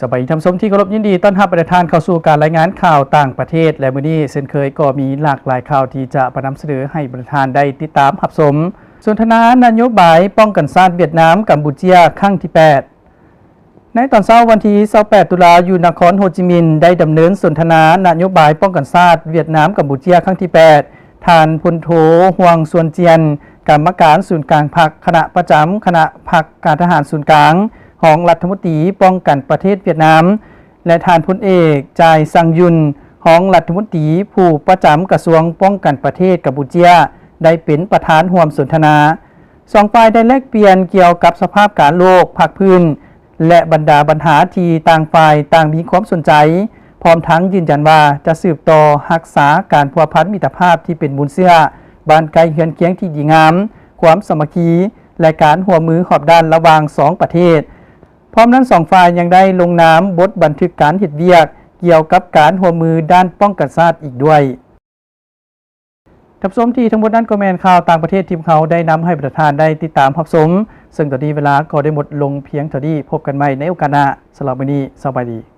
ສະບາຍດີທ່ານຜູ້ຊົມທີ່ເຄົາລົບ, ຍິນດີຕ້ອນຮັບບັນດາທ່ານເຂົ້າສູ່ການລາຍງານຂ່າວຕ່າງປະເທດ ແລະ ມື້ນີ້ເຊັ່ນເຄີຍກໍມີຫຼາກຫຼາຍຂ່າວທີ່ຈະມານຳສະເໜີໃຫ້ບັນດາທ່ານໄດ້ຕິດຕາມຮັບຊົມ. ສົນທະນານະໂຍບາຍປ້ອງກັນຊາດຫວຽດນາມ-ກຳປູເຈຍຄັ້ງທີແປດ. ໃນຕອນເຊົ້າວັນທີຊາວແປດຕຸລາ ຢູ່ນະຄອນໂຮຈິມິນ ໄດ້ດຳເນີນສົນທະນານະໂຍບາຍປ້ອງກັນຊາດຫວຽດນາມ-ກຳປູເຈຍຄັ້ງທີແປດ. ທ່ານພົນໂທ ຮ່ວງ ຊວນຈຽນ ກຳມະການສູນກາງພັກ, ຄະນະປະຈຳຄະນະພັກການທະຫານສູນກາງ, ຮອງລັດຖະມົນຕີປ້ອງກັນປະເທດຫວຽດນາມ ແລະ ທ່ານພົນເອກ ຈາຍ ຊັງຍຸນ ຮອງລັດຖະມົນຕີຜູ້ປະຈຳກະຊວງປ້ອງກັນປະເທດກຳປູເຈຍ ໄດ້ເປັນປະທານຮ່ວມສົນທະນາ. ສອງຝ່າຍໄດ້ແລກປ່ຽນກ່ຽວກັບສະພາບການໂລກ, ພາກພື້ນ ແລະ ບັນດາບັນຫາທີ່ຕ່າງຝ່າຍຕ່າງມີຄວາມສົນໃຈ, ພ້ອມທັງຢືນຢັນວ່າຈະສືບຕໍ່ຮັກສາການພົວພັນມິດຕະພາບທີ່ເປັນມູນເຊື້ອ, ບ້ານໃກ້ເຮືອນຄຽງທີ່ດີງາມ, ຄວາມສາມັກຄີ ແລະ ການຮ່ວມມືຮອບດ້ານລະຫວ່າງສອງປະເທດ. ພ້ອມນັ້ນສອງຝ່າຍຍັງໄດ້ລົງນາມບົດບັນທຶກການເຮັດວຽກກ່ຽວກັບການຮ່ວມມືດ້ານປ້ອງກັນຊາດອີກດ້ວຍ. ທ່ານຜູ້ຊົມທີ່ເຄົາລົບ, ທັງໝົດນັ້ນກໍແມ່ນຂ່າວຕ່າງປະເທດທີ່ພວກເຮົາໄດ້ນຳໃຫ້ບັນດາທ່ານໄດ້ຕິດຕາມຮັບຊົມ, ເຊິ່ງຕອນນີ້ເວລາກໍໄດ້ໝົດລົງພຽງເທົ່ານີ້. ພົບກັນໃໝ່ໃນໂອກາດໜ້າ. ສຳລັບມື້ນີ້ ສະບາຍດີ.